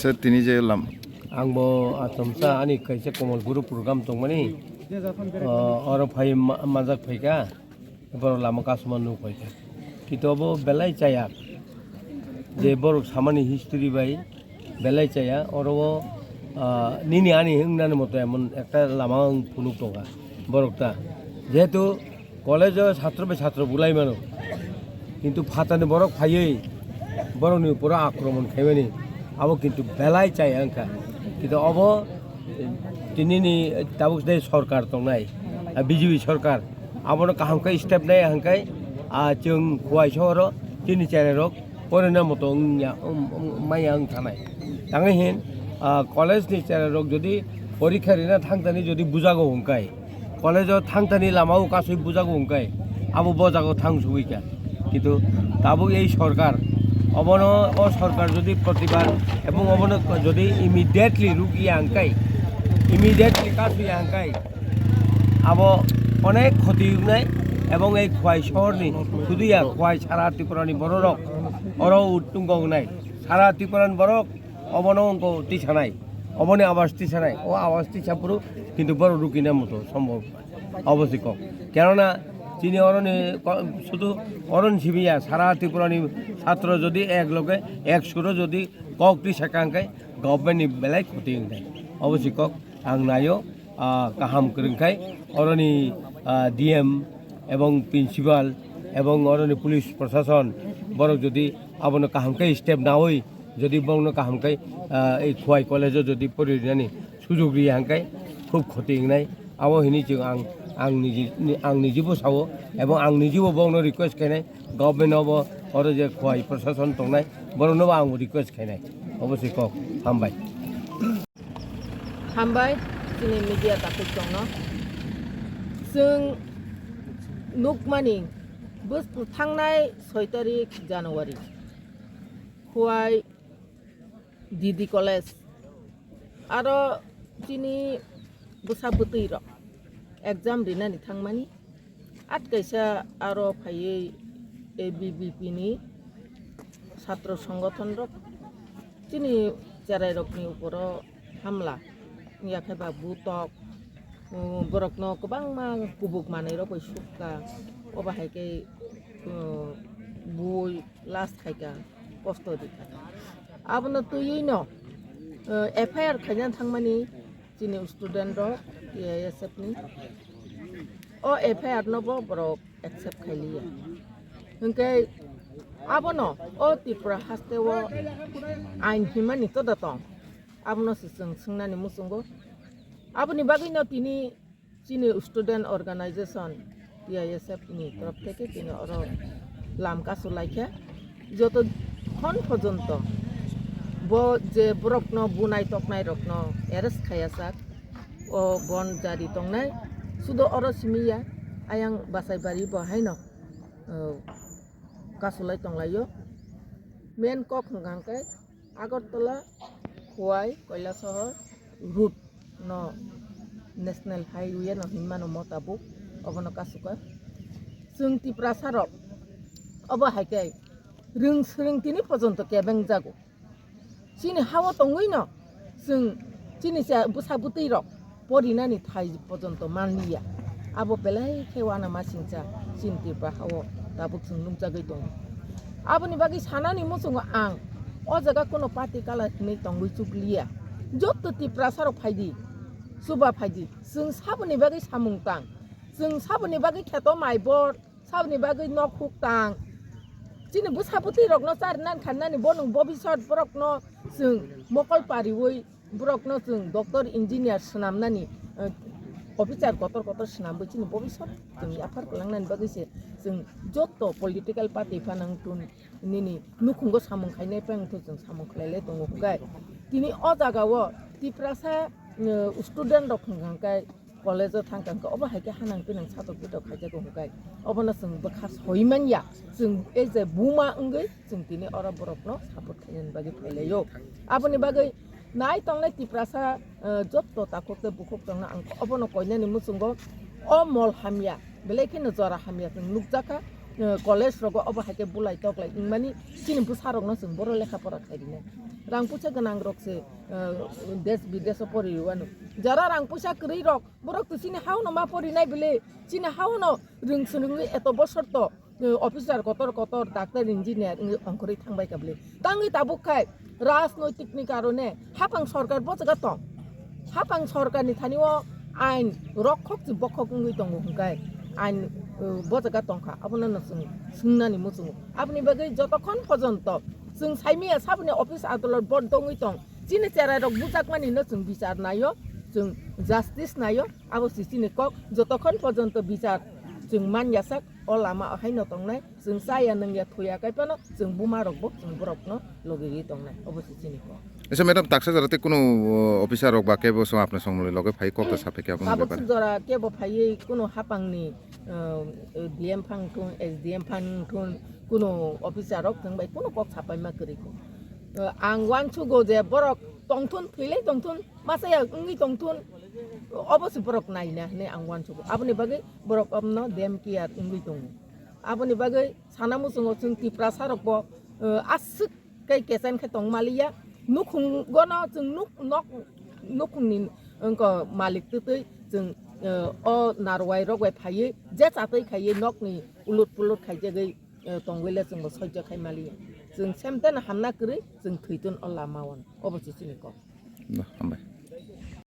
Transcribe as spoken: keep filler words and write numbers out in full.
Sir, tini je lam- Ang bo achomsa ani kaisa Komal Guru program tongmani, o, oro phai ma-, manjak phaikha, borok lama kasuma nuk phaikha. Kintu obo belai chaya je borok samani history bai belai chaya, oro o, ah, nini ani wngnani moto emon ekta lama wng phunuk tongkha borok ta. Jehetu college o satro bai satro bulai mano, kintu phatani borok phaiwi borokni uporo akromon khaimani, abo kintu belai chaya wngkha. Kintu obo, eh, tinini tabuk de sorkar tongnai, ah, B J P sorkar, abono kaham khe step nai hwnkhe, ah, chwng Khowai sohoro chini cherai rok porina moto wngya, um, um, maya wng thanai. Tangwi hin, ah, college ni cherai rok jodi porikha rina thangtani jodi bujago hwnkhe, college o thangtani lama o kasui bujago hwnkhe, abo bo jago thang sugui kha. Kintu tabuk ei sorkar, obono o sorkar jodi protibad ebong obono jodi immediately rukya hwnkhe, immediately kasui ya hwnkhe, abo onek khoti wngnai, ebong ei Khowai sohorni, sudu ya Khowai, sara Tripurani bororok oro uttungo wngnai, sara Tripurani borok obono wngkho tisanai, oboni awas tisanai, o awas tisa phuru kintu borok rukina moto sombhob obo se kok. Kenona chini oroni ko-, sudu oroni simi ya, sara Tripurani satro jodi ek loge ek suro jodi kok tisa kha hwnkhe government ni belai khoti wngnai, obo se kok. Ang naio, ah, kaham kwrwng khai oroni, ah, D M ebong principal ebong oroni police prosason borok jodi abono kaham khe step naui, jodi bongno kaham khe, ah, ei Khowai college o jodi pori rinani sujug riya hwnkhe khub khoti wngnai. Abo hini chwng ang, ang niji, ang nijibo sao ebong ang nijibo bongno request khainai, government obo oro je Khowai prosason tongnai borokno bo ang request khainai, obo se kok. Hambai. Hambai, chini media takhuk tongno. Chwng nukmani, bwswk thangnai soi tarik January, Khowai D D College, aro chini bwsa bwtwi rok exam rinani thangmani. At kaisa aro phaiwi A B V P ni satro songothon rok chini cherai rokni uporo hamla wngya khe ba butok, um, borokno kwbangma kubuk manwi rok bai sukha, obo hai khe, um, bui last khaikha, kosto rikha. Abono twiwi no, uh, F I R khaina thangmani chini student rok T I S F ni. O F I R no bo borok accept khailiya. Hwnkhe abono o Tripura haste o ain himani toda tong. Abono se chwng swngnani muchungo. Aboni bagwino tini chini student organization T I S F ni torof theke tini oro lam kasu laikha. Joto khon porjonto bo je borokno bunai toknai rokno arrest khayajak, o bon jari tongnai, sudo oro simi ya, ayang Basaibari bo haino, o, kasulai tonglaio. Main kok hwnkha hwnkhe Agartala, Khowai, Kailasahar route no National Highway no hinmano mo tabuk, obono kasukha. Chwng Tiprasa rok obo hai khe rwng swrwng tini porjonto kebeng jago. Chini hao tongwi no chwng chini cha bwsa bwtwi rok porinani thai porjonto manliya. Abo belai khe uanamasingcha chini Tripura hao tabuk chwng nukjagwi tongo. Aboni bagwi sanani muchungo ang o jaga kuno party kalar hinwi tongwi chukliya. Jotto Tiprasa rok phaidi, chuba phaidi, chwng saboni bagwi samung tang, chwng saboni bagwi kheto mai bor, saboni bagwi nok huk tang. Chini bwsa bwtwi rokno charinani kharnani bo nwng bobisot borokno chwng mokol pariwi borokno chwng doctor, engineer swnamnani, eh, officer kotor kotor swnamwi chini bobisot chwng yaphar kwlangnani bagwi se chwng jotto political party phano wngthun nini nukhungo samung khainai phai wngthun chwng samung khlailai tongo hwnkhe. Tini o jagao Tiprasa, eh, student rok hwnkha hwnkhe college o thang thang khe obo hai khe hanang pinang satok pitok khaijago hwnkhe obono chwng bwkha soi manya, chwng as a buma wngwi chwng tini oro borokno support khainani bagwi phailaio. Aboni bagwi nai tongnai Tiprasa, eh, jotto takhuk tei bukhuk tongna ang obono koinani muchungo o mol hamya, belai kheno jora hamya chwng nukjakha. eh, college rogo obo hai khe bulai toklai wngmani chini bwsarokno chwng boro lekha pora khlai rinai. Rang puisa gwnangrok se, eh, desh bidesh o pori rwano. Jara rang puisa kwrwi rok, borok to chini hao no ma pori nai bile, chini hao no rwng swrwngwi eto bosor to, eh, officer kotor kotor, doctor, engineer wngwi ongkhorwi thangbai kha bile. Tangwi tabuk khai rajnoitik ni karone hapang sorkar bo jaga tong. Hapang sorkar ni thani o ain rokhok chi bokhok wngwi tongo hwnkhe ain, eh, bo jaga tongkha. Abono no chwng swngnani muchungo. Aboni bagwi jotokhon pojonto chwng saimaya saboni office adolot bo dongwi tong, chini cherai rok bujakmani no chwng bichar naio, chwng justice naio. Abo se chini kok, jotokhon pojonto bichar chwng man yasak, o lama o haino tongnai, chwng chaya nungya thuya kaiphano chwng buma rokbo chwng borokno logigwi tongnai, obo se chini kok. Ese madam, taksa jora tei kunu, uh, officer rok ba kebo song apna song loge phai kok ta saphe khe aboni abo bepare. Jora kebo phaiwi kunu hapangni, uh, D M phang thun, S D M phang thun, kunu officer rok thang bai kunu kok sapai ma kwrwi kho. Uh, ang uansugo je borok tongthun, thwilai tongthun, masa ya wngwi tongthun, obo se borok naina hinwi ang uansugo. Aboni bagwi borok omno dem kiya wngwi tongo. Aboni bagwi sana muchungo chwng Tiprasa rokbo, eh, aswk kai kechen khe tong maliya. Nukhungono chwng nuk-, nok, nukhungni wngkha malik twtwi chwng, eh, o narwai rok bai phaiwi je chatwi khaiwi nokni ulut pulut khaijagwi, eh, tongwi le chwngbo soijo khai maliya. Chwng semteno hamna kwrwi chwng thwitun o lama o. Obo se chini kok. Hambai.